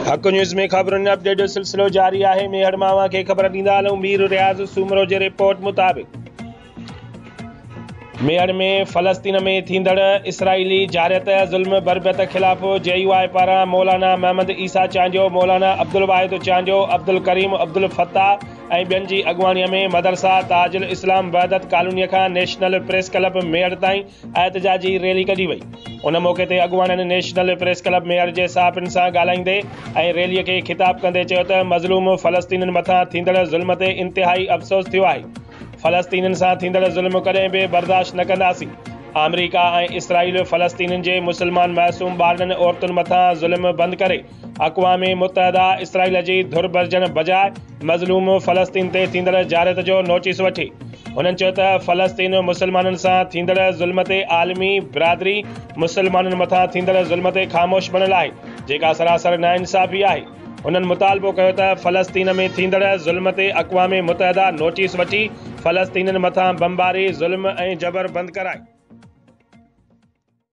حق نيوز ۾ خبرن اپڊيٽ جو سلسلو جاري آهي. ميهڙ مان اوهان کي خبر ڏيندا هلون مير رياض سومرو جي رپورٽ مطابق ميهڙ ۾ فلسطين ۾ ٿيندڙ اسرائيلي جارحيت، ظلم بربريت خلاف جي يو آء پاران مولانا محمد عيسيٰ چانڊيو، مولانا عبدالواحد چانڊيو، عبدالڪريم عبدالفتاح ۽ ٻين جي اڳواڻي ۾ مدرسه تاج الاسلام وحدت ڪالوني کان نيشنل پريس ڪلب ميهڙ تائين احتجاجي ريلي ڪڍي وئي. ان موقعي تي اڳواڻن نيشنل پريس ڪلب ميهڙ جي صحافين سان ڳالهائيندي ۽ ريلي کي خطاب ڪندي چيو ته مظلوم فلسطينين مٿان ٿيندڙ ظلم تي انتهائي افسوس ٿيو آهي، فلسطينين سان ٿيندڙ ظلم ڪڏهن به برداشت نه ڪنداسين، آمريڪا ۽ اسرائيل فلسطينين جي مسلمان معصوم ٻارڙن عورتن مٿان ظلم بند ڪري، اقوام متحده اسرائيل جي ڌر بڻجڻ بجاء مظلوم فلسطين تي ٿيندڙ جارحيت جو نوٽيس وٺي. هنن چيو ته فلسطين مسلمانن سان ٿيندڙ ظلم تي عالمي برادري مسلمانن مٿان ٿيندڙ ظلم تي خاموش بڻيل آهي جيڪا سراسر ناانصافي آهي. هنن مطالبو ڪيو ته فلسطين ۾ ٿيندڙ ظلم تي اقوام متحده نوٽيس وٺي فلسطينين مٿان بمباري، ظلم ۽ جبر بند ڪرائي.